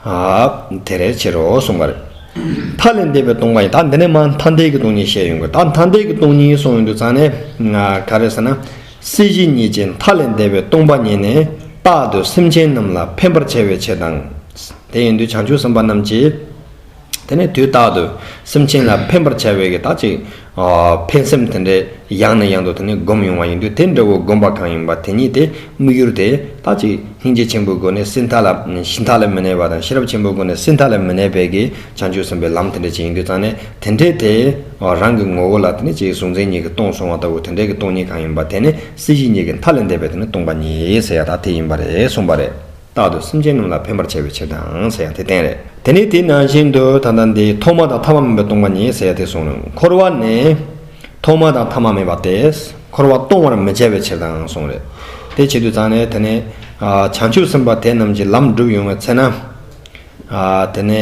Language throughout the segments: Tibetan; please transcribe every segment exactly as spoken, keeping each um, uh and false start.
ཨ། དེ་རེད་ཕྱིར་རོ་གསུངས་པ་རེད། མཐའ་ལས་འདས་པའི་སྟོང་པ་ཉིད། ད་འདི་ནས་མ་མཐའ་འདས་ཀྱི་སྟོང་ཉིད་བཤད་ཡོང་གི། ད་མཐའ་འདས་ཀྱི་སྟོང་ཉིད་གསུངས་ཡོང་དུས་ཙང་ནས་ང་ག་རེ་ཟེར་ན། སྲིད་ཞི་གཉིས་ཀྱི་མཐའ་ལས་འདས་པའི་སྟོང་པ་ཉིད་ནི་རྟག་ཏུ་སེམས་ཅན་རྣམས་ལ་ཕན་པར་བྱ་བའི་ཕྱིར་དང་། དེ་ཡིན་དུས་བྱང་ཆུབ་སེམས་དཔའ་རྣམས་ཀྱིས། དེ་ནས་དུས་རྟག་ཏུ་སེམས་ཅན་ལ་ཕན་པར་བྱ་བའི་གི་ད་ཅིག་ཨ། ཕན་སེམས་དེ་འདྲའི་ཡང་ནས་ཡང་དུ་དེ་ནས་སྒོམ་ཡོང་བ་ཡིན་དུས། དེ་འདྲ་བོ་སྒོམ་པ་གང་ཡིན་པ་དེ་ཉིད་དེ་དམིགས་ཡུལ་དེ་ད་ཅིག་སྙིང་རྗེ་ཆེན་པོའི་སྒོ་ནས་སེམས་མཐའ་ལ་ཞི་མཐའ་ལ་མི་གནས་པ་དང་། ཤེས་རབ་ཆེན་པོའི་སྒོ་ནས་སེམས་མཐའ་ལ་མི་གནས་པའི་གི་བྱང་ཆུབ་སེམས་དཔའི་ལམ་དེ་འདྲ་ཅིག་ཡིན་དུས་ཙང་ནས། དེ་འདྲའི་དེ་རང་གི་ངོ་བོ་ལ་དེ་ནས་ཅིག་གཟུང་འཛིན་གཉིས་ཀྱིས་སྟོང་སོང་བ་ལྟ་བུ་དེ་འདྲའི་གི་སྟོང་ཉིད་གང་ཡིན་པ་དེ་ནི་སྲིད་ཞི་གཉིས་ཀྱི་མཐའ་ལས་འདས་པའི་དེ་ནི་སྟོང་པ་ཉིད་ཟེར་ཡ་ད་དེ་ཡིན་པ་རེད་གསུངས་པ་རེད། རྟག་ཏུ་སེམས་ཅན་རྣམས་ལ་ཕན་པར་བྱ་བའི་ཕྱིར་དང་ཟེར་ཡང་དེ་བསྟན་རེད། དེ་ནས་དེ་ནང་བཞིན་དུ་ད་ལྟ་འདི་ཐོག་མ་དང་ཐ་མ་མེད་པའི་སྟོང་པ་ཉིད་ཟེར་ཡང་དེ་གསུངས་ནས། འཁོར་བ་ནི་ཐོག་མ་དང་ཐ་མ་མེད་པ་སྟེ། འཁོར་བ་གཏོང་བར་མི་བྱ་བའི་ཕྱིར་དང་གསུངས་རེད། དེ་བྱེད་དུས་ཙང་ནས་དེ་ནས་ཨ། བྱང་ཆུབ་སེམས་དཔའ་དེ་རྣམས་ཀྱིས་ལམ་བསྒྲུབས་ཡོང་བའི་ཚེ་ན། ཨ། དེ་ནས་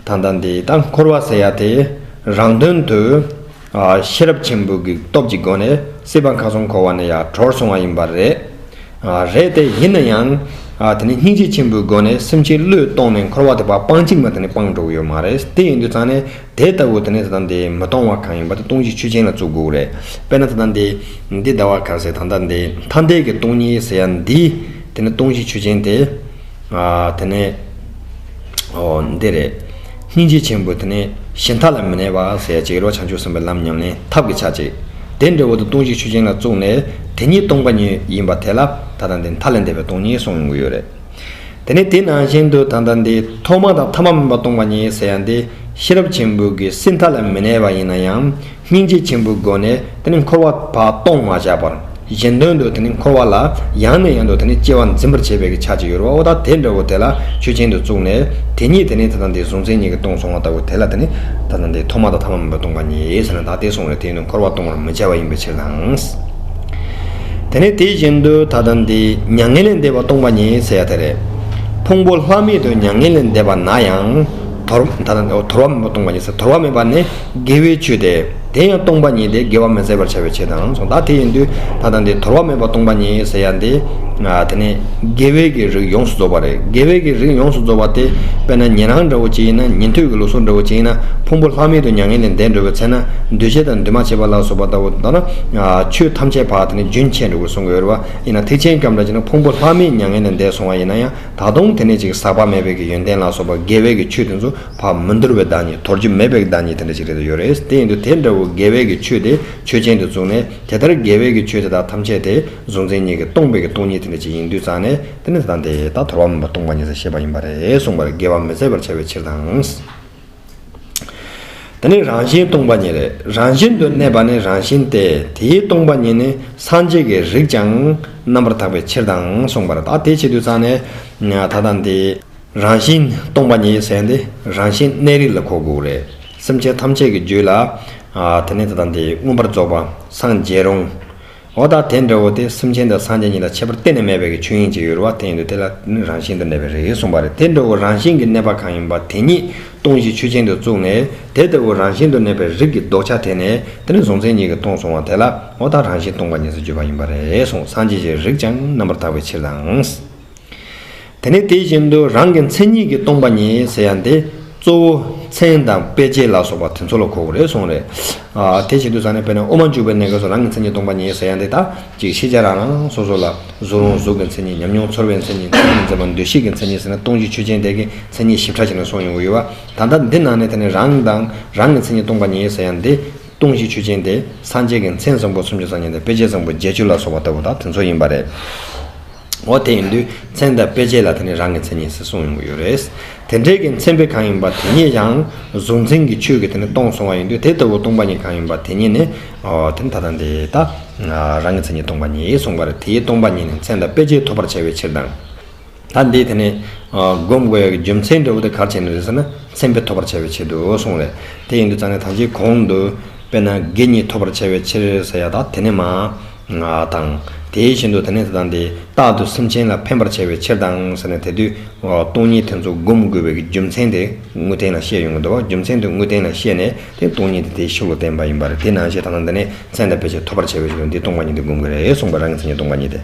ད་ལྟ་འདི་ད་འཁོར་བ་ཟེར་ཡ་དེ་རང་དོན་དུ། ཨ། ཤེས་རབ་ཆེན་པོ་གི་སྟོབས་ཀྱི་སྒོ་ནས་སྲིད་པ་ཁམས་གསུམ་འཁོར་བ་ནས་ཡར་གྲོལ་སོང་བ་ཡིན་པ་རེད། ཨ། རེད་དེ་ཡིན་ན་ཡང་། ཨ། དེ་ནི་སྙིང་རྗེ་ཆེན་པོའི་སྒོ་ནས་སེམས་ཅན་བློས་གཏོང་ནས་འཁོར་བ་དེ་ཕར་སྤང་གཅིག་མ་དེ་ནི་སྤང་འགྲོ་གི་ཡོད་མ་རེད། དེ་ཡིན་དུས་ཙང་ནས་དེ་ལྟ་བུ་དེ་ནི་ད་ལྟ་འདི་མི་གཏོང་བ་གང་ཡིན་པ་དེ་སྟོང་གཞི་ཆོས་ཅན་ལ་བཙུགས་དགོས་རེད། དཔེར་ན་ད་ལྟ་འདི་འདི་ཟླ་བ་གར་ཟེར་ད་ལྟ་འདི་མཐའ་འདས་ཀྱི་སྟོང་ཉིད་ཟེར་ཡ་འདི་དེ་ནི་སྟོང་གཞི་ཆོས་ཅན་དེ། ཨ། དེ་ནས། ཨོ། འདི་རེད། སྙིང་རྗེ་ཆེན་པོ་དེ་ནས་ཞི་མཐའ་ལ་མི་གནས་པ་ཟེར་ཡ་ཅིག་རོ། བྱང་ཆུབ་སེམས་དཔའི་ལམ་ཉམས་ལེན་ཐབས་ཀྱི་ཆ་གཅིག་དེ་འདྲ་བོ་དེ་སྟོང་གཞི་ཆོས་ཅན་ལ་བཙུགས་ནས་དེ་ཉིད་སྟོང་པ་ཉིད་ཡིན་པ་དེ་ལ་ད་ལྟ་འདི་མཐའ་ལས་འདས་པའི་སྟོང་ཉིད་གསུངས་ཡོང་གི་ཡོད་རེད། དེ་ནས་དེ་ནང་བཞིན་དུ་ད་ལྟ་འདི་ཐོག་མ་དང་ཐ་མ་མེད་པ་སྟོང་པ་ཉིད་ཟེར་ཡ་འདི་ཤེས་རབ་ཆེན་པོ་གི་སེམས་མཐའ་ལ་མི་གནས་པ་ཡིན་ན་ཡང་། སྙིང་རྗེ་ཆེན་པོའི་སྒོ་ནས་དེ་ནི་འཁོར་བ་ཕར་གཏོང་མ་བྱས་པར། གཞན་དོན་དུ་དེ་ནི་འཁོར་བ་ལ་ཡང་ནས་ཡང་དུ་དེ་ནི་སྐྱེ་བ་འཛིན་པར་བྱེད་པའི་གི་ཆ་ཅིག་ཡོད་རེད་བ། འོ་ད་དེ་འདྲ་བོ་དེ་ལ་ཆོས་ཅན་དུ་བཙུགས་ནས་དེ་ཉིད་དེ་ནི་ད་ལྟ་འདི་གཟུང་འཛིན་གཉིས་ཀྱིས་སྟོང་སོང་བ་ལྟ་བུ་དེ་ལ་དེ་ནི་ད་ལྟ་འདི་ཐོག་མ་དང་ཐ་མ་མེད་པར་སྟོང་པ་ཉིད་ཟེར་ན་ད་དེ་གསུངས་རེད། དེ་ཡིན་དུས་འཁོར་བ་གཏོང་བར་མི་བྱ་བ་ཡིན་པའི་ཕྱིར་དང་། དེ་ནས་དེ་བཞིན་དུ་ད་ལྟ་འདི་མྱ་ངན་ལས་འདས་པ་སྟོང་པ་ཉིད་ཟེར་ཡ་དེ་རེད། ཕུང་པོ་ལྷག་མེད་དུ་མྱ་ངན་ལས་འདས་པ་ན་ཡང་། དོར་ད་ལྟ་འདི་དོར་བ་མེད་པ་སྟོང་པ་ཉིད་ཟེར། དོར་བ་མེད་པ་ནི་དགེ་བའི་ཆོས་ཏེ། དེ་ཡང་སྟོང་པ་ཉིད་དེ་དགེ་བ་མི་ཟད་པར་བྱ་བའི་ཕྱིར་དང་གསུངས། ད་དེ་ཡིན་དུས་ད་ལྟ་འདི་དོར་བ་མེད་པ་སྟོང་པ་ཉིད་ཟེར་ཡ་འདི། ཨ། དེ་ནི་དགེ་བའི་གི་རིགས་ཡོངས་སུ་རྫོགས་པ་རེད། དགེ་བའི་གི་རིགས་ཡོངས་སུ་རྫོགས་པ་དེ་དཔེར་ན་ཉན་རང་འདྲ་བོ་ཅིག་ཡིན་ན། ཉན་ཐོས་ཀྱི་ལུགས་སྲོལ་འདྲ་བོ་ཅིག་ཡིན་ན། ཕུང་པོ་ལྷག་མེད་དུ་མྱ་ངན་ལས་འདས་འགྲོ་བའི་ཚེ་ན་འདུས་བྱས་དང་འདུས་མ་བྱས་པ་ལ་སོགས་པ་ལྟ་བུ་ད་ན། ཨ། ཆོས་ཐམས་ཅད་ཕར་དེ་ནི་རྒྱུན་ཆད་འགྲོ་དགོས་གསུང་གི་ཡོད་རེད་བ། ཡིན་ན་ཐེག་ཆེན་སྐྱབས་འགྲོ་ཅིག་ན་ཕུང་པོ་ལྷག་མེད་མྱ་ངན་ལས་འདས་སོང་བ་ཡིན་ན་ཡང་། ད་དུང་དེ་ནས་ཅིག་ཟག་པ་མེད་པའི་གི་ཡོན་ཏན་ལ་སོགས་པ་དགེ་བའི་གི་ཆོས་དེ་ཚོ་ཕར་མི་འདོར་བའི་བདག་ཉིད། དོར་རྒྱུ་མེད་པའི་བདག་ཉིད་དེ་འདྲ་ཅིག་རེད་ཡོད་རེད། དེ་ཡིན་དུས་དེ་འདྲ་བོ་དགེ་བའི་གི་ཆོས་དེ་ཆོས་ཅན་དུ་བཙུགས་ནས། དེ་ལྟར་དགེ་བའི་གི་ཆོས་དེ་དག་ཐམས་ཅད་དེ་གཟུང་འཛིན་གཉིས་ཀྱིས་སྟོང་པའི་གི་སྟོང་ཉིད་དེ་འདྲ་ཅིག་ཡིན་དུས་ཙང་ནས། དེ་ནི་ད་ལྟ་འདི་ད་དོར་བ་མེད་པ་སྟོང་པ་ཉིད་ཟེར་བཤད་པ་ཡིན་པ་རེད་གསུངས་པ་རེད། དགེ་བ་མི་ཟད་པར་བྱ་བའི་ཕྱིར་དང་། དེ་ནི་རང་བཞིན་སྟོང་པ་ཉིད་རེད། རང་བཞིན་དུ་གནས་པ་ནི་རང་བཞིན་ཏེ། དེའི་སྟོང་པ་ཉིད་ནི་སངས་རྒྱས་ཀྱི་རིགས་ཀྱང་རྣམ་པར་དག་པའི་ཕྱིར་དང་གསུངས་པ་རེད། ད་དེ་བྱེད་དུས་ཙང་ནས་ད་ལྟ་འདི་རང་བཞིན་སྟོང་པ་ཉིད་ཟེར་འདི་རང་བཞིན་གནས་རིགས་ལ་གོ་དགོས་རེད། སེམས་ཅན་ཐམས་ཅད་ཀྱི་རྒྱུད་ལ། ཨ། དེ་ནི་ད་ལྟ་འདི་མངོན་པར་རྫོགས་པ་སངས་རྒྱས་རུང་། འོ་ད་དེ་འདྲ་བོ་དེ་སེམས་ཅན་དང་སངས་རྒྱས་གཉིས་ལ་ཁྱད་པར་གཏན་ནས་མེད་པའི་གི་ཆོས་དབྱིངས་ཅིག་ཡོད་རེད་བ། དེ་ཡིན་དུས་དེ་ལ་ནི་རང་བཞིན་དུ་གནས་པའི་རིགས་གསུངས་པ་རེད། དེ་འདྲ་བོ་རང་བཞིན་གྱིས་གནས་པ་གང་ཡིན་པ་དེ་ཉིད་སྟོང་གཞི་ཆོས་ཅན་དུ་བཙུགས་ནས། དེ་ལྟ་བུ་རང་བཞིན་དུ་གནས་པའི་རིགས་ཀྱི་ལྡོག་ཆ་དེ་ནས་དེ་ནི་གཟུང་འཛིན་གཉིས་ཀྱིས་སྟོང་སོང་བ་དེ་ལ། འོ་ད་རང་བཞིན་སྟོང་པ་ཉིད་ཟེར་བརྗོད་པ་ཡིན་པ་རེད་གསུངས། སངས་རྒྱས་ཀྱི་རིགས་ཀྱང་རྣམ་པར་དག་པའི་ཕྱིར་དང་། དེ་ནས་དེ་བཞིན་དུ་རང་གི་མཚན་ཉིད་ཀྱིས་སྟོང་པ་ཉིད་ཟེར་ཡ་འདི་གཙོ་བོ་མཚན་དང་དཔེ་བྱད་ལ་སོགས་པ་དེ་ཚོ་ལ་གོ་དགོས་རེད་གསུངས་རེད། ཨ། དེ་བྱེད་དུས་ཙང་ནས་དཔེར་ན་དབུ་མ་འཇུག་པའི་གནས་སྐབས་སུ་རང་གི་མཚན་ཉིད་སྟོང་པ་ཉིད་ཟེར་ཡ་འདི་ད་ཅིག་ཤེས་བྱ་རང་རང་སོ་སོ་ལ་གཟུགས་རུང་གཟུགས་ཀྱི་མཚན་ཉིད། ཉམས་མྱོང་ཚོར་བའི་མཚན་ཉིད། ཚོར་བ་འཛིན་པ་འདུ་ཤེས་ཀྱི་མཚན་ཉིད་ཟེར་ན་སྟོང་གཞི་ཆོས་ཅན་དེ་གི་མཚན་ཉིད་ཞིབ་ཕྲ་བྱས་ནས་གསུངས་ཡོང་གི་ཡོད་པ། ད་ལྟ་འདི་ནང་ནས་དེ་ནི་རང་དང་རང་གི་མཚན་ཉིད་སྟོང་པ་ཉིད་ཟེར་ཡ་འདི་སྟོང་གཞི་ཆོས་ཅན་དེ་སངས་རྒྱས་ཀྱི་མཚན་བཟང་པོ་སུམ་ཅུ་རྩ་གཉིས་དང་དཔེ་བྱད་བཟང་པོ་བརྒྱད་ཅུ་ལ་སོགས་པ་ལྟ་བུ་དག་དེ་ཚོ་ཡིན་པ་རེད། འོ་དེ་ཡིན་དུས་མཚན་དང་དཔེ་བྱད་ལ་དེ་ནི་རང་གི་མཚན་ཉིད་ཟེར་གསུངས་ཡོང་གི་ཡོད་རེད། དེ་འདྲའི་གི་མཚན་དཔེ་གང་ཡིན་པ་དེ་ཉིད་ཡང་གཟུང་འཛིན་གྱི་ཆོས་ཀྱིས་དེ་ནི་སྟོང་སོང་བ་ཡིན་དུས། དེ་ལྟ་བུ་སྟོང་པ་ཉིད་གང་ཡིན་པ་དེ་ཉིད་ནི། ཨོ། དེ་ནི་ད་ལྟ་འདི་ད་རང་གི་མཚན་ཉིད་སྟོང་པ་ཉིད་གསུངས་པ་རེད། དེའི་སྟོང་པ་ཉིད་ནི་མཚན་དང་དཔེ་བྱད་ཐོབ་པར་བྱ་བའི་ཕྱིར་དང་། ད་འདི་དེ་ནི་སྒོམ་དགོས་ཡག་གི་རྒྱུ་མཚན་འདྲ་བོ་དེ་ག་རེ་བྱས་ནས་རེད་ཟེར་ན། མཚན་དཔེ་ཐོབ་པར་བྱ་བའི་ཕྱིར་དུ་གསུངས་རེད། དེ་ཡིན་དུས་ཙང་ནས་ད་ཅིག་གོང་དུ་དཔེར་ན་དགེ་གཉིས་ཐོབ་པར་བྱ་བའི་ཕྱིར་ཟེར་ཡ་ད་དེ་ནི་མ། ང་དང་། དེ་བཞིན་དུ་དེ་ནི་ད་ལྟ་འདི་རྟག་ཏུ་སེམས་ཅན་ལ་ཕན་པར་བྱ་བའི་ཕྱིར་དང་ཟེར་ནས། དེ་དུས་སྟོང་ཉིད་དེ་ཚོ་སྒོམ་དགོས་པའི་གི་རྒྱུ་མཚན་དེ་དངོས་བསྟན་ལ་བཤད་ཡོང་གི་འདུག་བ། རྒྱུ་མཚན་དེ་དངོས་བསྟན་ལ་བཤད་ནས་དེ་སྟོང་ཉིད་དེ་དེའི་ཕྱིར་ལ་བསྟན་པ་ཡིན་པ་རེད། དེ་ནང་བཞིན་ད་ལྟ་འདི་ནི་མཚན་དང་དཔེ་བྱད་ཐོབ་པར་བྱ་བའི་ཕྱིར་དུ་འདི་སྟོང་པ་ཉིད་དེ་སྒོམ་གི་རེད་གསུངས་པ། རང་གི་མཚན་ཉིད་སྟོང་པ་ཉིད་དེ།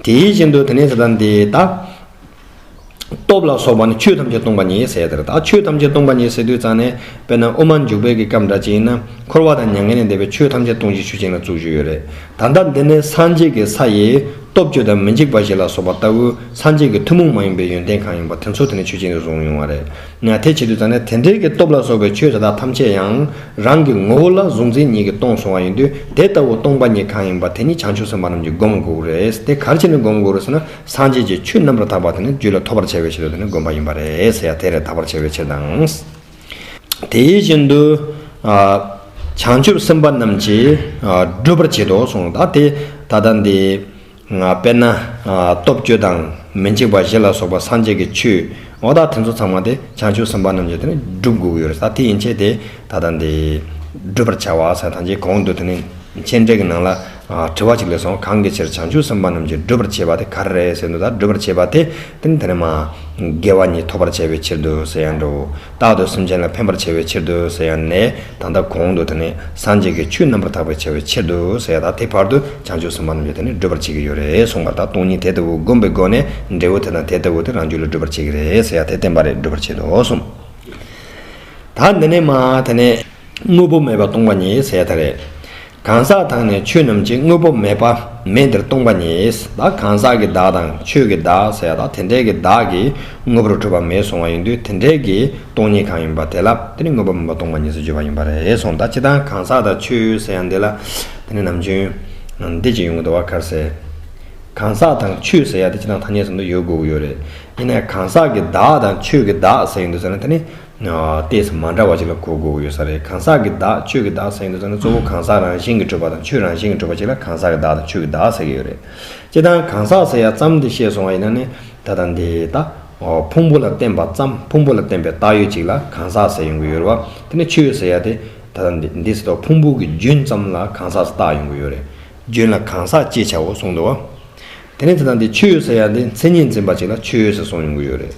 དེ་བཞིན་དུ་དེ་ནི་ད་ལྟ་འདི་ད། སྟོབས་ལ་སོགས་པ་ནི་ཆོས་ཐམས་ཅད་སྟོང་པ་ཉིད་ཟེར་ཡ་དེ་རེད། ད་ཆོས་ཐམས་ཅད་སྟོང་པ་ཉིད་ཟེར་དུས་ཙང་ནས་དཔེར་ན་དབུ་མ་འཇུག་པའི་གི་སྐབས་འདྲ་ཅིག་ཡིན་ན་འཁོར་བ་དང་མྱ་ངན་ལས་འདས་པའི་ཆོས་ཐམས་ཅད་སྟོང་ཞིང་ཆོས་ཅན་ལ་བཙུགས་བཞག་ཡོད་རེད། ད་ལྟ་འདི་ནི་སངས་རྒྱས་ཀྱི་ས་ཡི་སྟོབས་བཅུ་དང་མི་འཇིགས་པ་བཞི་ལ་སོགས་པ་ལྟ་བུ་སངས་རྒྱས་ཀྱི་ཐུན་མོང་མ་ཡིན་པའི་ཡོན་ཏན་གང་ཡིན་པ་དེ་ཚོ་དེ་ནི་ཆོས་ཅན་དུ་བཟུང་ཡོང་བ་རེད། ཡང་དེ་བྱེད་དུས་ཙང་ནས་དེ་འདྲའི་གི་སྟོབས་ལ་སོགས་པའི་ཆོས་དེ་དག་ཐམས་ཅད་ཡང་རང་གི་ངོ་བོ་ལ་གཟུང་འཛིན་གཉིས་ཀྱིས་སྟོང་སོང་བ་ཡིན་དུས་དེ་ལྟ་བུ་སྟོང་པ་ཉིད་གང་ཡིན་པ་དེ་ཉིད་བྱང་ཆུབ་སེམས་དཔའ་རྣམས་ཀྱིས་སྒོམ་དགོས་རེད། དེ་ག་རེ་བྱས་ནས་སྒོམ་དགོས་རེད་ཟེར་ན། སངས་རྒྱས་ཀྱི་ཆོས་རྣམ་པར་དག་པ་དེ་ནི་རྒྱུད་ལ་ཐོབ་པར་བྱ་བའི་ཕྱིར་དུ་དེ་ནི་སྒོམ་པ་ཡིན་པ་རེད་ཟེར་ཡ་དེ་རེད། དག་པར་བྱ་བའི་ཕྱིར་དང་། དེ་བཞིན་དུ་ཨ་བྱང་ཆུབ་སེམས་དཔའ་རྣམས་ཀྱིས་ཨ་སྒྲུབ་པར་བྱེད་དོ་གསུངས། ད་དེ་ད་ལྟ་འདི་ཨ་དཔེར་ན་ཨ་སྟོབས་བཅུ་དང་མི་འཇིགས་པ་བཞི་ལ་སོགས་པ་སངས་རྒྱས་ཀྱི་ཆོས་འོ་ད་དེ་ཚོ་ཚང་མ་དེ་བྱང་ཆུབ་སེམས་དཔའ་རྣམས་ཀྱིས་དེ་ནི་སྒྲུབ་དགོས་ཀྱི་ཡོད་རེད། ད་དེ་ཡན་ཆད་དེ་ད་ལྟ་འདི་སྒྲུབ་པར་བྱ་བ་ཟེར་ཐམས་ཅད་གོང་དུ་དེ་ནི། མཆན་འགྲེལ་གྱི་ནང་ལ་ཨ་དྲི་བ་ཅིག་སླེབས་སོང་། གང་གི་ཕྱིར་བྱང་ཆུབ་སེམས་དཔའ་རྣམས་ཀྱིས་སྒྲུབ་པར་བྱེད་པ་དེ་ག་རེ་རེད་ཟེར་འདུག་ད་སྒྲུབ་པར་བྱེད་པ་དེ་དེ་ནི་དེ་ནི་མ་དགེ་བ་ཉིད་ཐོབ་པར་བྱ་བའི་ཕྱིར་དུ་ཟེར་ཡང་འགྲོ། རྟག་ཏུ་སེམས་ཅན་ལ་ཕན་པར་བྱ་བའི་ཕྱིར་དུ་ཟེར་ཡང་ནས་ད་ལྟ་གོང་དུ་དེ་ནི་སངས་རྒྱས་ཀྱི་ཆོས་རྣམ་པར་དག་པར་བྱ་བའི་ཕྱིར་དུ་ཟེར་ཡང་ད་དེ་བར་དུ་བྱང་ཆུབ་སེམས་དཔའ་རྣམས་ཀྱིས་དེ་ནི་སྒྲུབ་པར་བྱེད་ཀྱི་ཡོད་རེད་གསུངས་པ། ད་སྟོང་ཉིད་དེ་ལྟ་བུ་བསྒོམས་པའི་སྒོ་ནས་འབྲས་བུ་དེ་དང་དེ་ལྟ་བུ་དེ་རང་རྒྱུད་ལ་སྒྲུབ་པར་བྱེད་ཀྱི་རེད་ཟེར་ཡང་དེ་བསྟན་པ་རེད། སྒྲུབ་པར་བྱེད་དོ་གསུངས། ད་འདི་ནས་མ་དེ་ནས་དངོས་པོ་མེད་པ་སྟོང་པ་ཉིད་ཟེར་ཡ་དེ་རེད། གང་ཟག་དང་ནི་ཆོས་རྣམས་ཀྱི་དངོས་པོ་མེད་པ་མེད་འདིར་སྟོང་པ་ཉིད། ད་གང་ཟག་གི་བདག་དང་ཆོས་ཀྱི་བདག་ཟེར་ཡ་ད་དེ་འདྲའི་གི་བདག་གིས་དངོས་པོར་གྲུབ་པ་མེད་གསུངས་པ་ཡིན་དུས་དེ་འདྲའི་གི་སྟོང་ཉིད་གང་ཡིན་པ་དེ་ལ་དེ་ནི་དངོས་པོ་མེད་པ་སྟོང་པ་ཉིད་ཟེར་བརྗོད་པ་ཡིན་པ་རེད་གསུངས། ད་སྤྱིར་བཏང་གང་ཟག་དང་ཆོས་ཟེར་ཡ་འདི་ལ་དེ་ནི་ནམ་རྒྱུན་འདི་ཅིག་ཡོང་གི་འདུག་བ། ག་རེ་ཟེར། གང་ཟག་དང་ཆོས་ཟེར་ཡ་དེ་སྤྱིར་བཏང་ཐ་སྙད་ཟིན་དུ་ཡོད་དགོས་ཀྱི་ཡོད་རེད། ཡིན་ནའི་གང་ཟག་གི་བདག་དང་ཆོས་ཀྱི་བདག་ཟེར་ཡོང་དུས་ཙང་ནས་དེ་ནི། ཏོག་ཙམ་མ་འདྲ་བ་ཅིག་ལ་གོ་དགོས་ཡོད་ས་རེད། གང་ཟག་གི་བདག་ཆོས་ཀྱི་བདག་ཟེར་ཡོང་དུས་ཙང་ནས་གཙོ་བོ་གང་ཟག་རང་བཞིན་གྱིས་གྲུབ་པ་དང་ཆོས་རང་བཞིན་གྱིས་གྲུབ་པ་ཅིག་ལ་གང་ཟག་གི་བདག་དང་ཆོས་ཀྱི་བདག་ཟེར་གྱི་ཡོད་རེད། སྤྱིར་བཏང་གང་ཟག་ཟེར་ཡ་ཙམ་དེ་བཤད་སོང་བ་ཡིན་ན་ནི་ད་ལྟ་འདི་ད་ཕུང་པོ་ལ་བརྟེན་པ་ཙམ་ཕུང་པོ་ལ་བརྟེན་པའི་བཏགས་ཡོད་ཅིག་ལ་གང་ཟག་ཟེར་ཡོང་གི་ཡོད་རེད་བ། དེ་ནི་ཆོས་ཟེར་ཡ་དེ་ད་ལྟ་འདི་འདི་ཟེར་དུས་ཕུང་པོ་གི་རྒྱུན་ཙམ་ལ་གང་ཟག་ཟེར་བཏགས་ཡོང་གི་ཡོད་རེད། རྒྱུན་ལ་གང་ཟག་ཅེས་བྱའོ་གསུངས་འདུག་བ། དེ་ནས་དེ་དང་དེ་ཆོས་ཟེར་ཡ་དེ་མཚན་ཉིད་འཛིན་པ་ཅིག་ལ་ཆོས་ཟེར་གསུངས་ཡོང་གི་ཡོད་རེད།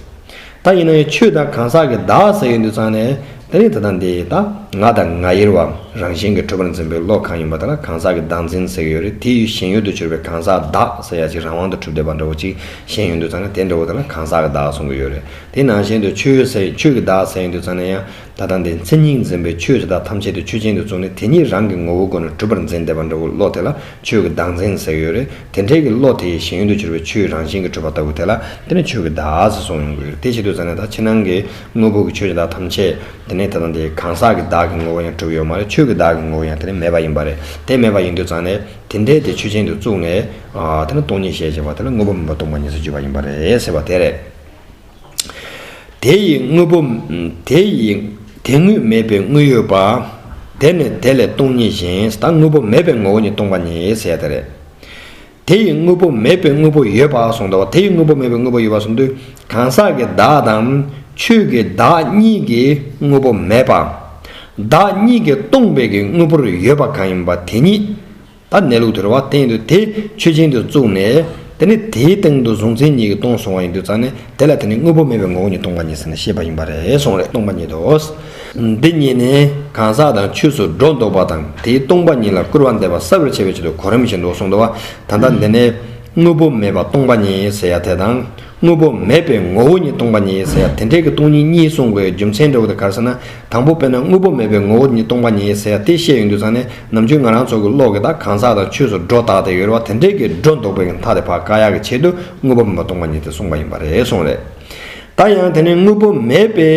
ད་ཡིན་ན་ཡང་ཆོས་དང་གང་ཟག་གི་བདག་ཟེར་ཡོང་དུས་ཙང་ནས་དེ་ནས་དེ་དང་དེ་ད་ང་དང་ང་ཡིར་བ་རང་བཞིན་གྱིས་གྲུབ་པར་འཛིན་པའི་བློ་གང་ཡིན་པ་དེ་ལ་གང་ཟག་གི་བདག་འཛིན་ཟེར་གྱི་ཡོད་རེད། དེ་ཡི་ཞེན་ཡུལ་དུ་གྱུར་པའི་གང་ཟག་བདག་ཟེར་ཡ་ཅིག་རང་དབང་དུ་གྲུབ་བསྡད་པ་འདྲ་བོ་ཅིག་ཞེན་ཡོང་དུས་ཙང་ནས་དེ་འདྲ་བོ་དེ་ལ་གང་ཟག་གི་བདག་གསུང་གི་ཡོད་རེད། དེ་ནང་བཞིན་དུ་ཆོས་ཟེར་ཆོས་ཀྱི་བདག་ཟེར་ཡོང་དུས་ཙང་ནས་ཡང་། ད་ལྟ་འདི་མཚན་ཉིད་འཛིན་པའི་ཆོས་དེ་དག་ཐམས་ཅད་དེ་ཆོས་ཅན་དུ་བཙུགས་ནས་དེ་ཉིད་རང་གི་ངོ་བོའི་སྒོ་ནས་གྲུབ་པར་འཛིན་བསྡད་པ་འདྲ་བོ་བློ་དེ་ལ་ཆོས་ཀྱི་བདག་འཛིན་ཟེར་གྱི་ཡོད་རེད། དེ་འདྲའི་གི་བློ་དེ་ཡི་ཞེན་ཡུལ་དུ་གྱུར་པའི་ཆོས་རང་བཞིན་གྱིས་གྲུབ་པ་ལྟ་བུ་དེ་ལ་དེ་ནི་ཆོས་ཀྱི་བདག་ཟེར་གསུངས་ཡོང་གི་ཡོད་རེད། དེ་བྱེད་དུས་ཙང་ནས་ད་ཕྱི་ནང་གི་དངོས་པོ་གི་ཆོས་དེ་དག་ཐམས་ཅད་དེ་ནི་ད་ལྟ་འདི་གང་ཟག་གི་བདག་གི་ངོ་བོ་ཡང་གྲུབ་ཡོད་མ་རེད། ཆོས་ཀྱི་བདག་གི་ངོ་བོ་ཡང་དེ་ནི་མེད་པ་ཡིན་པ་རེད། དེ་མེད་པ་ཡིན་དུས་ཙང་ནས་དེ་འདྲའི་དེ་ཆོས་ཅན་དུ་བཙུགས་ནས་ཨ་དེ་ནི་སྟོང་ཉིད་ཞེས་བྱ་བ་དེ་ལ་དངོས་པོ་མེད་པ་སྟོང་པ་ཉིད་ཟེར་བརྗོད་པ་ཡིན་པ་རེད་ཟེར་བ་དེ་རེད། དེ་ཡི་དངོས་པོ། དེ་ཡི་དེ་དངོས་མེད་པའི་དངོས་ཡོད་པ། དེ་ནི་དེ་ལས་སྟོང་ཉིད་བཞིན། ད་དངོས་པོ་མེད་པའི་ངོ་བོ་ཉིད་སྟོང་པ་ཉིད་ཟེར་ཡ་དེ་རེད། དེ་ཡི་དངོས་པོ་མེད་པའི་དངོས་པོ་ཡོད་པ་གསུངས་འདུག་བ། དེ་ཡི་དངོས་པོ་མེད་པའི་དངོས་པོ་ཡོད་པ་གསུངས་དུས་གང་ཟག་གི་བདག་དང་ཆོས་ཀྱི་བདག་གཉིས་ཀྱི་དངོས་པོ་མེད་པ། བདག་གཉིས་ཀྱིས་སྟོང་པའི་གི་དངོས་པོར་ཡོད་པ་གང་ཡིན་པ་དེ་ཉིད། ད་གནས་ལུགས་དེ་རེད་བ། དེ་ཡིན་དུས་དེ་ཆོས་ཅན་དུ་བཙུགས་ནས་དེ་ནི་དེའི་སྟེང་དུ་གཟུང་འཛིན་གཉིས་ཀྱིས་སྟོང་སོང་བ་ཡིན་དུས་ཙང་ནས་དེ་ལ་དེ་ནི་དངོས་པོ་མེད་པའི་ངོ་བོ་ཉིད་སྟོང་པ་ཉིད་ཟེར་ནས་བཤད་པ་ཡིན་པ་རེད་གསུངས་རེད། སྟོང་པ་ཉིད་དོ། འདི་ཉིད་ནི་གང་ཟག་དང་ཆོས་སུ་སྒྲོ་འདོགས་པ་དང་དེའི་སྟོང་པ་ཉིད་ལ་སྐུར་བ་འདེབས་པ་གསལ་བར་བྱ་བའི་ཆེད་དུ་གོ་རིམ་བཞིན་དུ་གསུངས་འདུག་བ། ད་ལྟ་འདི་ནས་དངོས་པོ་མེད་པ་སྟོང་པ་ཉིད་ཟེར་ཡ་དེ་དང་། དངོས་པོ་མེད་པའི་ངོ་བོ་ཉིད་སྟོང་པ་ཉིད་ཟེར་ཡ་དེ་འདྲའི་གི་སྟོང་ཉིད་གཉིས་གསུང་དགོས་རྒྱུ་མཚན་འདྲ་བོ་དེ་ག་རེ་ཟེར་ན། དང་པོ་དཔེར་ན་དངོས་པོ་མེད་པའི་ངོ་བོ་ཉིད་སྟོང་པ་ཉིད་ཟེར་ཡ་དེ་བཤད་ཡོང་དུས་ཙང་ནས་ནམ་རྒྱུན་ང་རང་ཚོ་གི་བློ་གི་ད་གང་ཟག་དང་ཆོས་སུ་སྒྲོ་བཏགས་ཏེ་ཡོད་རེད་བ། དེ་འདྲའི་གི་སྒྲོ་འདོགས་པའི་གི་མཐའ་དེ་ཕར་བཀག་ཡག་གི་ཆེད་དུ་དངོས་པོ་མེད་པ་སྟོང་པ་ཉིད་དེ་གསུངས་པ་ཡིན་པ་རེད་གསུངས་རེད། ད་ཡང་དེ་ནས་དངོས་པོ་མེད་པའི་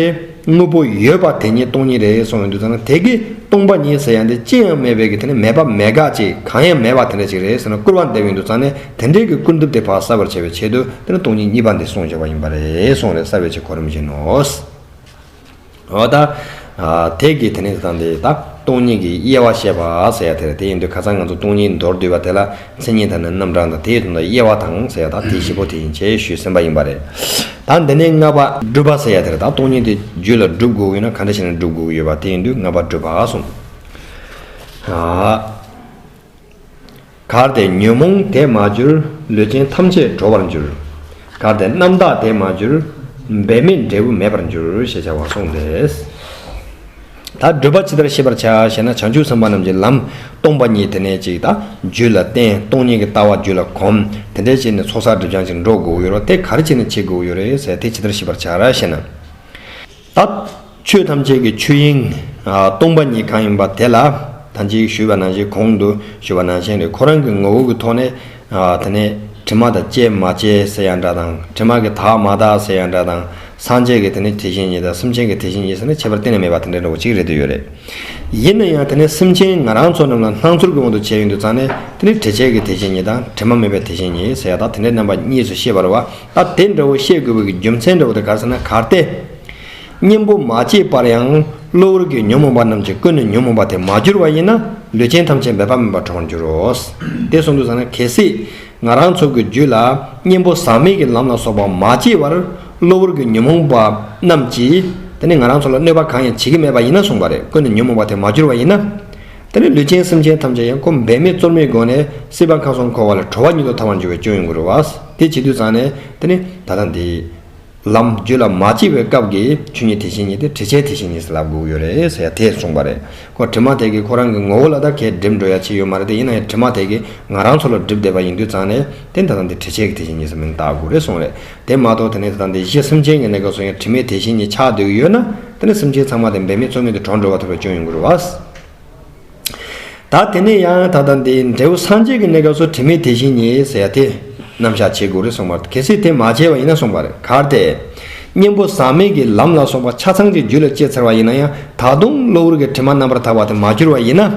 དངོས་པོ་ཡོད་པ་དེ་ཉིད་སྟོང་ཉིད་རེད་གསུངས་ཡོང་དུས་ཙང་ནས་དེ་གི་སྟོང་པ་ཉིད་ཟེར་ཡ་འདི་ཅི་ཡང་མེད་པའི་གི་དེ་ནི་མེད་པ་མེད་དགག་ཅིག་གང་ཡང་མེད་པ་དེ་འདྲ་ཅིག་རེད་ཟེར་ན་སྐུར་བ་འདེབས་ཡོང་དུས་ཙང་ནས་དེ་འདྲའི་གི་སྐུར་འདེབས་དེ་ཕར་གསལ་བར་བྱ་བའི་ཆེད་དུ་དེ་ནི་སྟོང་ཉིད་གཉིས་པ་འདི་གསུངས་བཞག་པ་ཡིན་པ་རེད་གསུངས་རེད། གསལ་བའི་ཆེད་གོ་རིམ་བཞིན་ནོ། འོ་ད། ཨ་དེ་གི་དེ་ནས་དང་དེ་ད་སྟོང་ཉིད་ཀྱི་དབྱེ་བ་བཤད་པ་ཟེར་ཡ་དེ་རེད། དེ་ཡིན་དུས་ཁ་སང་ང་ཚོ་སྟོང་ཉིད་མདོར་བསྡུས་པ་དེ་ལ་མཚན་ཉིད་དང་ནི་རྣམ་གྲངས་དང་དེའི་དོན་དུ་དབྱེ་བ་དང་ཟེར་ཡ་ད་དེ་བཞི་པོ་དེ་ཡིན་ཅེས་ཞུས་ཟིན་པ་ཡིན་པ་རེད། ད་འདི་ནས་ལྔ་པ་སྒྲུབ་པ་ཟེར་ཡ་དེ་རེད། ད་སྟོང་ཉིད་དེ་རྒྱུད་ལ་སྒྲུབ་དགོས་ཀྱི་ཡོད་ན་ག་འདྲ་བྱས་ནས་སྒྲུབ་དགོས་ཀྱི་ཡོད་པ་དེ་ཡིན་དུས་ལྔ་པ་སྒྲུབ་པ་གསུངས། ཨ། གལ་ཏེ་ཉོན་མོངས་དེ་མ་གྱུར་ལུས་ཅན་ཐམས་ཅད་གྲོལ་བར་འགྱུར། གལ་ཏེ་རྣམ་དག་དེ་མ་གྱུར་འབད་མེད་འབྲས་བུ་མེད་པར་འགྱུར་ཞེས་བྱ་བ་གསུངས་ཏེ། ད་སྒྲུབ་པ་ཇི་ལྟར་ཤེས་པར་བྱ་ཞེ་ན། བྱང་ཆུབ་སེམས་དཔའ་རྣམས་ཀྱི་ལམ་སྟོང་པ་ཉིད་དེ་ནས་ཅིག་ད་རྒྱུད་ལ་བརྟེན། སྟོང་ཉིད་ཀྱི་ལྟ་བ་རྒྱུད་ལ་གོམས། དེ་འདྲའི་བྱས་ནས་ཚོགས་བསགས་སྒྲིབ་སྦྱང་ཅིག་འགྲོ་དགོས་ཡོད་རེད་བ། དེ་ག་རེ་བྱས་ནས་བྱེད་དགོས་ཡོད་རེད་ཟེར། དེ་ཇི་ལྟར་ཤེས་པར་བྱ་ར་ཞེ་ན། ད་ཆོས་ཐམས་ཅད་ཀྱི་ཆོས་དབྱིངས་སྟོང་པ་ཉིད་གང་ཡིན་པ་དེ་ལ། ད་ཅིག་ཞུས་པ་ནང་བཞིན། གོང་དུ་ཞུས་པ་ནང་བཞིན་རེད། ཁོ་རང་གི་ངོ་བོ་གི་ཐོག་ནས། ཨ། དེ་ནས་དྲི་མ་དང་བཅས་མ་བཅས་ཟེར་ཡ་འདྲ་དང་། དྲི་མ་གིས་དག་མ་དག་ཟེར་ཡ་འདྲ་དང་། སངས་རྒྱས་ཀྱི་དེ་ནས་དེ་བཞིན་ཉིད་དང་། སེམས་ཅན་གྱི་དེ་བཞིན་ཉིད་ཟེར་ནས་ཁྱད་པར་གཏན་ནས་མེད་པ་དེ་འདྲ་འདྲ་བོ་ཅིག་རེད་དུ་ཡོད་རེད། ཡིན་ན་ཡང་དེ་ནས་སེམས་ཅན་ང་རང་ཚོ་རྣམས་ལ་སྣང་ཚུལ་གྱི་དབང་དུ་བྱས་ཡོང་དུས་ཙང་ནས། དེ་ནས་དྲི་བཅས་ཀྱི་དེ་བཞིན་ཉིད་དང་། དྲི་མ་མེད་པའི་དེ་བཞིན་ཉིད་ཟེར་ཡ་དང་། དེ་འདྲའི་རྣམ་པ་གཉིས་སུ་ཤེས་པ་རེད་བ། ད་དེ་འདྲ་བོ་ཤེས་དགོས་པའི་རྒྱུ་མཚན་འདྲ་བོ་དེ་ག་རེ་ཟེར་ན། གལ་ཏེ་གཉེན་པོ་མ་སྐྱེས་པར་ཡང་གློ་བུར་གྱི་ཉོན་མོངས་པ་རྣམས་ཀྱིས་ཀུན་ནས་ཉོན་མོངས་པ་དེ་མ་བསྒྱུར་བ་ཡིན་ན། ལུས་ཅན་ཐམས་ཅད་འབད་པ་མིན་པར་གྲོལ་བར་འགྱུར་རོ། དེ་གསུངས་དུས་ཙང་ནས། གལ་སྲིད་ང་རང་ཚོ་གི་རྒྱུད་ལ་གཉེན་པོ་ཟག་མེད་ཀྱི་ལམ་ལ་སོགས་པ་མ་སྐྱེས་པར། གློ་བུར་གྱི་ཉོན་མོངས་པ་རྣམས་ཀྱིས་དེ་ནི་ང་རང་ཚོ་ལ་གནོད་པ་གང་ཡང་བྱེད་ཀྱི་མེད་པ་ཡིན་ན་གསུངས་པ་རེད། ཀུན་ནས་ཉོན་མོངས་པ་དེ་མ་བསྒྱུར་བ་ཡིན་ན། དེ་ནི་ལུས་ཅན་སེམས་ཅན་ཐམས་ཅད་ཡང་ཁོ་འབད་མེད་རྩོལ་མེད་སྒོ་ནས་སྲིད་པ་ཁམས་གསུམ་འཁོར་བ་ལས་གྲོལ་བ་ཉིད་དུ་ཐལ་བར་འགྱུར་བའི་སྐྱོན་ཡོང་གི་རེད་བ། དེ་བྱེད་དུས་ཙང་ནས་དེ་ནི་ད་ལྟ་འདི། ལམ་རྒྱུད་ལ་མ་སྐྱེས་པའི་སྐབས་ཀྱི་ཆོས་ཉིད་དེ་བཞིན་ཉིད་དེ་དྲི་བཅས་དེ་བཞིན་ཉིད་ཟེར་ལབ་དགོས་ཀྱི་ཡོད་རེད་ཟེར་ཡ་དེ་གསུངས་པ་རེད། ཁོ་དྲི་མ་དེ་གིས་ཁོ་རང་གི་ངོ་བོ་ལ་ད་གས་སྒྲིབ་འགྲོ་ཡ་ཅི་ཡོད་མ་རེད་དེ། ཡིན་ན་ཡང་དྲི་མ་དེ་གིས་ང་རང་ཚོ་ལ་སྒྲིབ་བསྡད་པ་ཡིན་དུས་ཙང་ནས། དེ་ད་ལྟ་འདི་དྲི་བཅས་ཀྱི་དེ་བཞིན་ཉིད་ཟེར་མིང་བཏགས་དགོས་རེད་གསུངས་རེད། དེ་མ་གཏོགས་དེ་ནས་ད་ལྟ་འདི་གཞི་སེམས་ཅན་གྱི་གནས་སྐབས་སུ་ཡང་དྲི་མེད་དེ་བཞིན་ཉིད་ཆགས་བསྡད་ཀྱི་ཡོད་ན། དེ་ནི་སེམས་ཅན་ཚང་མ་དེ་འབད་མེད་རྩོལ་མེད་དུ་གྲོལ་འགྲོ་བ་ཐུབ་པའི་སྐྱོན་ཡོང་གི་རེད་བ། ད་དེ་ནས་ཡང་ད་ལྟ་འདི་འབྲས་བུ་སངས་རྒྱས་ཀྱི་གནས་སྐབས་སུ་དྲི་མེད་དེ་བཞིན་ཉིད་ཟེར་ཡ་དེ་རྣམ་གཞག་བྱེད་དགོས་རེད་གསུངས་པ་རེད། གལ་སྲིད་དེ་མ་བྱས་པ་ཡིན་ན་གསུངས་པ་རེད། གལ་ཏེ་གཉེན་པོ་ཟག་མེད་ཀྱི་ལམ་ལ་སོགས་པ་ཆ་ཚང་གི་རྒྱུད་ལ་སྐྱེས་ཚར་བ་ཡིན་ན་ཡང་། ད་དུང་གློ་བུར་གྱི་དྲི་མ་རྣམ་པར་དག་པ་དེ་མ་བསྒྱུར་བ་ཡིན་ན།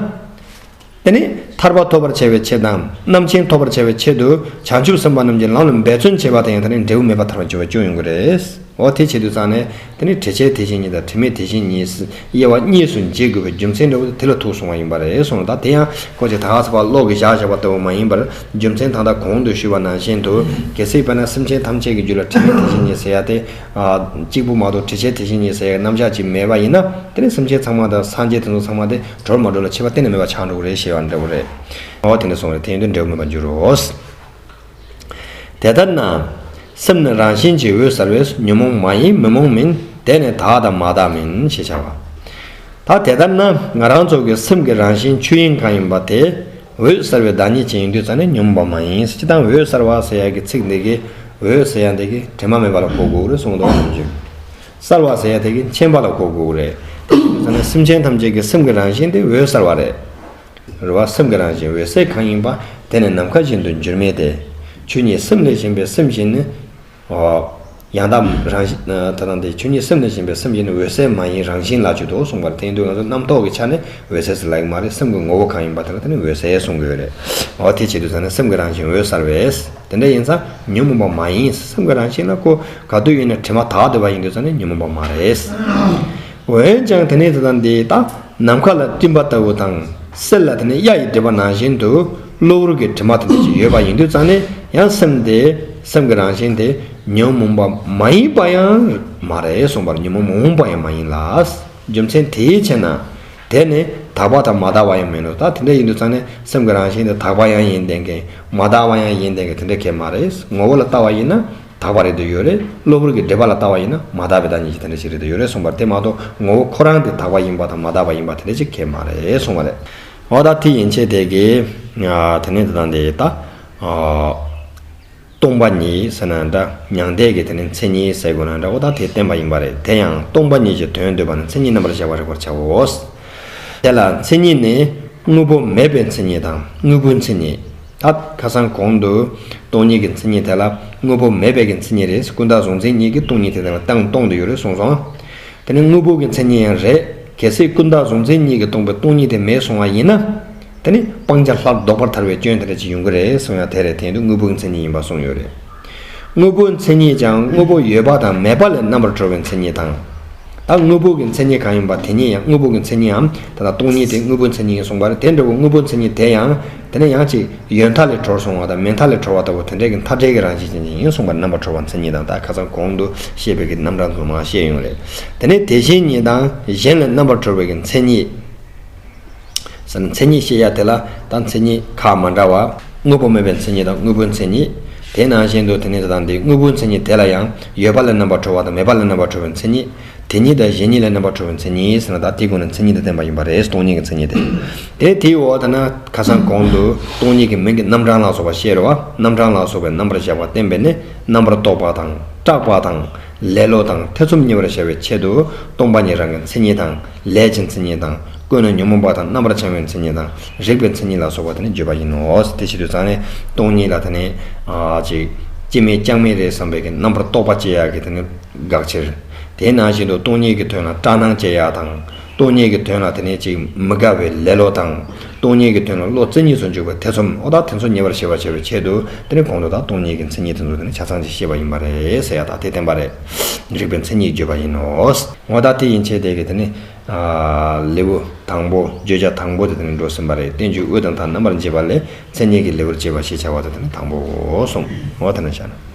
དེ་ནི་ཐར་པ་ཐོབ་པར་བྱ་བའི་ཆེད་དམ། རྣམ་མཁྱེན་ཐོབ་པར་བྱ་བའི་ཆེད་དུ་བྱང་ཆུབ་སེམས་དཔའ་རྣམས་ཀྱི་ལམ་ལ་འབད་བརྩོན་བྱེད་པ་དེ་ཡང་དེ་ནི་འབྲས་བུ་མེད་པར་ཐལ་བར་འགྱུར་བའི་སྐྱོན་ཡོང་གི་རེད། འོ་དེ་བྱེད་དུས་ཙང་ནས་དེ་ནི་དྲི་བཅས་དེ་བཞིན་ཉིད་དང་དྲི་མེད་དེ་བཞིན་ཉིད་དབྱེ་བ་གཉིས་སུ་འབྱེད་དགོས་པའི་རྒྱུ་མཚན་འདྲ་བོ་དེ་ལ་ཐུག་སོང་བ་ཡིན་པ་རེད་གསུངས། ད་དེ་ཡང་ཁོ་ཅིག་ད་ག་ས་པ་ལོག་གི་བཞག་བཞག་པ་ལྟ་བུ་མ་ཡིན་པར། རྒྱུ་མཚན་ད་ལྟ་གོང་དུ་ཞུས་པ་ནང་བཞིན་དུ། གལ་སྲིད་དཔེར་ན་སེམས་ཅན་ཐམས་ཅད་ཀྱི་རྒྱུད་ལ་དྲི་མེད་དེ་བཞིན་ཉིད་ཟེར་ཡ་དེ། ཨ། གཅིག་པུ་མ་གཏོགས་དྲི་བཅས་དེ་བཞིན་ཉིད་ཟེར་ཡ་རྣམ་གཞག་ཅིག་མེད་པ་ཡིན་ན། དེ་ནི་སེམས་ཅན་ཚང་མ་དང་སངས་རྒྱས་དེ་ཚོ་ཚང་མ་དེ་གྲོལ་མ་གྲོལ་ལ་ཁྱད་པར་གཏན་ནས་མེད་པ་ཆགས་འགྲོ་གི་རེད་ཞེས་པ་འདྲ་བོ་རེད། འོ་དེ་འདྲ་སོང་བས་དེ་ཡིན་དུས་འབྲས་བུ་མེད་པར་འགྱུར་རོ། དེ་ལྟར་ན། སེམས་ནི་རང་བཞིན་གྱིས་འོད་གསལ་བས། ཉོན་མོངས་མ་ཡིན་མི་རྨོངས་མིན། དེ་ནི་དག་དང་མ་དག་མིན། ཞེས་བྱ་བ། ད་དེ་ལྟར་ན་ང་རང་ཚོ་གི་སེམས་ཀྱི་རང་བཞིན་ཆོས་དབྱིངས་གང་ཡིན་པ་དེ། འོད་གསལ་བའི་བདག་ཉིད་ཅན་ཡིན་དུས་ཙང་ནས་ཉོན་མོངས་པ་མ་ཡིན། སྤྱིར་བཏང་འོད་གསལ་བ་ཟེར་ཡ་གི་ཚིག་འདི་གི། འོད་ཟེར་ཡ་འདི་གི་དྲི་མ་མེད་པ་ལ་གོ་དགོས་རེད་གསུངས་འདུག་བ། ནམ་རྒྱུན། གསལ་བ་ཟེར་ཡ་དེ་གི་མཁྱེན་པ་ལ་གོ་དགོས་རེད། དེ་ཡིན་དུས་ཙང་ནས་སེམས་ཅན་ཐམས་ཅད་ཀྱི་སེམས་ཀྱི་རང་བཞིན་དེ་འོད་གསལ་བ་རེད། རེད་བ། སེམས་ཀྱི་རང་བཞིན་འོད་གསལ་གང་ཡིན་པ། དེ་ནི་ནམ་མཁའ་བཞིན་དུ་འགྱུར་མེད་དེ། ཆོས་ཉིད་སེམས་ལས་གཞན་པའི་སེམས་བཞིན་ནི། ཨོ། ཡང་དག་རང་བཞིན། ད་ལྟ་འདི་ཆོས་ཉིད་སེམས་ལས་གཞན་པའི་སེམས་བཞིན་ནི་འོད་གསལ་མ་ཡིན་རང་བཞིན་ལ་བརྗོད་དོ་གསུངས་པ་རེད། དེ་ཡིན་དུས་ང་ཚོ་རྣམ་རྟོག་གི་ཆ་ནས་འོད་གསལ་ཟེར་ལབ་ཀྱི་མ་རེད། སེམས་ཀྱི་ངོ་བོ་གང་ཡིན་པ་དེ་ལ་དེ་ནི་འོད་གསལ་གསུང་གི་ཡོད་རེད། ཨོ་དེ་བྱེད་དུས་ཙང་ནས་སེམས་ཀྱི་རང་བཞིན་འོད་གསལ་བས། དེ་འདྲ་ཡིན་ཙང་ཉོན་མོངས་པ་མ་ཡིན། སེམས་ཀྱི་རང་བཞིན་ལ་ཁོ་ག་དུས་ཡིན་ན་དྲི་མ་དག་བསྡད་པ་ཡིན་དུས་ཙང་ནས་ཉོན་མོངས་པ་མ་རེད། འོན་ཀྱང་དེ་ནས་ད་ལྟ་འདི་ད་ནམ་མཁའ་ལ་སྤྲིན་པ་ལྟ་བུ་དང་། གསེར་ལ་དེ་ནས་གཡའ་ཡིས་སྒྲིབ་པ་ནང་བཞིན་དུ། གློ་བུར་གྱི་དྲི་མ་དེ་འདྲ་ཞིག་ཡོད་པ་ཡིན་དུས་ཙང་ནས། ཡང་སེམས་དེ། སེམས་ཀྱི་རང་བཞིན་དེ་ཉོན་མོངས་པ་མ་ཡིན་པ་ཡང་མ་རེད་གསུངས་པར། ཉོན་མོངས་མ་འོངས་པ་ཡང་མ་ཡིན་ལ། རྒྱུ་མཚན་དེའི་ཕྱིར་ན། དེ་ནི་དག་པ་དང་མ་དག་པ་ཡང་མིན་ནོ། ད་དེ་འདྲ་ཡིན་དུས་ཙང་ནས་སེམས་ཀྱི་རང་བཞིན་དེ་དག་པ་ཡང་ཡིན་བསྡད་མཁན། མ་དག་པ་ཡང་ཡིན་བསྡད་མཁན་དེ་འདྲ་གང་ཡང་མ་རེད། ངོ་བོ་ལ་ལྟ་བ་ཡིན་ན། དག་པ་རེད་དུ་ཡོད་རེད། གློ་བུར་གྱི་སྒྲིབ་པ་ལ་ལྟ་བ་ཡིན་ན་མ་དག་པའི་བདག་ཉིད་ཀྱི་དེ་འདྲ་ཞིག་རེད་དུ་ཡོད་རེད་གསུངས་པ་རེད། དེ་མ་གཏོགས་ངོ་བོ་ཁོ་རང་དེ་དག་པ་ཡིན་པ་དང་མ་དག་པ་ཡིན་པ་དེ་འདྲ་ཞིག་གང་ཡང་མ་རེད་གསུངས་པ་རེད། འོ་ད་དེ་ཡན་ཆད་དེ་གི། དེ་ནས་ད་ལྟ་འདི་ད། སྟོང་པ་ཉིད་ཟེར་ན་འདྲ། མྱང་འདས་ཀྱི་དེ་ནས་མཚན་ཉིད་ཟེར་དགོས་ན་འདྲ། འོ་ད་དེ་བསྟན་པ་ཡིན་པ་རེད། དེ་ཡང་སྟོང་པ་ཉིད་ཀྱི་དོན་བསྡུས་པ་ན། མཚན་ཉིད་རྣམ་པར་གཞག་པ་རིག་པར་བྱའོ། དེ་ལ་མཚན་ཉིད་ནི་དངོས་པོ་མེད་པའི་མཚན་ཉིད་དང་། དངོས་པོའི་མཚན་ཉིད། ད་ཁ་སང་གོང་དུ་སྟོང་ཉིད་ཀྱི་མཚན་ཉིད་དེ་ལ་དངོས་པོ་མེད་པའི་གི་མཚན་ཉིད་རེད། ཀུན་བཏགས་གཟུང་འཛིན་གཉིས་ཀྱིས་སྟོང་ཉིད་དེ་དེ་ལ་སྟོང་སྟོང་དུ་ཡོད་རེད་གསུངས་སོང་། དེ་ནི་དངོས་པོ་གི་མཚན་ཉིད་ཡང་རེད། གལ་སྲིད་ཀུན་བཏགས་གཟུང་འཛིན་གཉིས་ཀྱིས་སྟོང་པའི་སྟོང་ཉིད་དེ་མེད་སོང་བ་ཡིན་ན། དེ་ནི་སྤང་བྱ་ལྷག་ལྡོག་པར་ཐལ་བའི་སྐྱོན་དེ་འདྲ་ཅིག་ཡོང་གི་རེད་གསུང་ཡ་དེ་རེད། དེ་ཡིན་དུས་དངོས་པོའི་མཚན་ཉིད་ཡིན་པ་གསུངས་ཡོད་རེད། དངོས་པོའི་མཚན་ཉིད་ཀྱང་དངོས་པོ་ཡོད་པ་དང་མེད་པ་ལས་རྣམ་པར་གྲོལ་བའི་མཚན་ཉིད་དང་། ད་དངོས་པོ་གི་མཚན་ཉིད་གང་ཡིན་པ་དེ་ཉིད་ཡང་དངོས་པོ་གི་མཚན་ཉིད་འམ། ད་ལྟ་སྟོང་ཉིད་དེ་དངོས་པོའི་མཚན་ཉིད་ཡིན་གསུངས་པ་རེད། དེ་འདྲ་བོ་དངོས་པོའི་མཚན་ཉིད་དེ་ཡང་དེ་ནས་ཡང་ཅིག་ཡོད་མཐའ་ལས་གྲོལ་སོང་བ་དང་མེད་མཐའ་ལས་གྲོལ་བ་ལྟ་བུ་དེ་འདྲའི་གི་མཐའ་བྲལ་གྱི་རང་བཞིན་ཅན་ཅིག་ཡིན་གསུངས་པ་རེད། རྣམ་པར་གྲོལ་བ་མཚན་ཉིད་དང་། ད་ཁ་སང་གོང་དུ་བཤད་པའི་གི་རྣམ་གྲངས་ཚོ་མར་བཤད་ཡོང་རེད། དེ་ནས་དེ་བཞིན་ཉིད་དང་གཞན་ལས་རྣམ་པར་གྲོལ་བའི་གི་མཚན་ཉིད། ཟེར་ན་མཚན་ཉིད་བཤད་ཡ་དེ་ལ་ད་མཚན་ཉིད་ཁག་མ་འདྲ་བ། དངོས་པོ་མེད་པའི་མཚན་ཉིད་དང་དངོས་པོའི་མཚན་ཉིད། དེ་ནང་བཞིན་དུ་དེ་ནས་ད་ལྟ་འདི་དངོས་པོའི་མཚན་ཉིད་དེ་ལ་ཡང་ཡོད་པ་ལས་རྣམ་པར་གྲོལ་བ་དང་མེད་པ་ལས་རྣམ་པར་གྲོལ་བའི་མཚན་ཉིད། དེ་ཉིད་དང་གཞན་ཉིད་ལས་རྣམ་པར་གྲོལ་བའི་མཚན་ཉིད་ཟེར་ན། ད་དེའི་སྒོ་ནས་མཚན་ཉིད་དེ་བསྟན་པ་ཡིན་པ་རེད། སྟོང་ཉིད་ཀྱི་མཚན་ཉིད་དེ། དེ་དེའི་འོག་ད་ན་ཁ་སང་གོང་དུ་སྟོང་ཉིད་ཀྱི་མིང་གི་རྣམ་གྲངས་ལ་སོགས་པ་བཤད་རེད་བ། རྣམ་གྲངས་ལ་སོགས་པའི་རྣམ་པར་བཞག་པ་བསྟན་པས་ནི། རྣམ་པར་རྟོག་པ་དང་སྐྲག་པ་དང་ལེ་ལོ་དང་ཐེ་ཚོམ་གཉིས་པར་བྱ་བའི་ཆེད་དུ། སྟོང་པ་ཉིད་རང་གི་མཚན་ཉིད་དང་། ལས་ཀྱི་མཚན་ཉིད་དང་། ཀུན་ནས་ཉོན་མོངས་པ་དང་རྣམ་པར་བྱང་བའི་མཚན་ཉིད་དང་། རིག་པའི་མཚན་ཉིད་ལ་སོགས་པ་དེ་ནི་བརྗོད་པ་ཡིན་ནོ། དེ་བྱེད་དུས་ཙང་ནས་སྟོང་ཉིད་ལ་དེ་ནི་ཨ་ཅིག་སྐྱེ་མེད་ཀྱང་མེད་རེད་བསམ་པའི་གི་རྣམ་པར་རྟོག་པ་སྐྱེ་ཡག་གི་དེ་ནི་དགག་ཕྱིར། དེ་ནང་བཞིན་དུ་སྟོང་ཉིད་ཀྱི་དོན་ལ་སྐྲག་སྣང་སྐྱེ་ཡག་དང་། སྟོང་ཉིད་ཀྱི་དོན་ལ་དེ་ནས་ཅིག་མི་དགའ་བའི་ལེ་ལོ་དང་། སྟོང་ཉིད་ཀྱི་དོན་ལ་བློ་རྩེ་གཉིས་སུ་འཇུག་པའི་ཐེ་ཚོམ། འོ་ད་དེ་ཚོ་ཉེ་བར་ཞི་བར་བྱ་བའི་ཆེད་དུ། དེ་ནས་གོང་དུ་ད་སྟོང་ཉིད་ཀྱི་མཚན་ཉིད་དེ་ཚོ་དེ་ནས་ཆ་ཚང་ཅིག་བཤད་པ་ཡིན་པ་རེད་ཟེར་ཡ། ད་དེ་བསྟན་པ་རེད། རིག་པའི་མཚན་ཉིད་བརྗོད་པ་ཡིན་ནོ། འོ་ད་དེ་ཡན་ཆད་དེ་གི་དེ་ནས་ལེའུ་དང་པོ། བརྗོད་བྱ་དང་པོ་དེ་དེ་ནས་འགྲོ་ཟིན་པ་རེད། རྟེན་འབྱུང་དབུས་དང་མཐའ་རྣམ་པར་འབྱེད་པ་ལས། མཚན་ཉིད་ཀྱི་ལེའུར་བྱེད་པ་ཞེས་བྱ་བ་དེ་དེ་ནས་དང་པོའོ་གསུངས། འོ་དེ་ནས་བྱ་ན།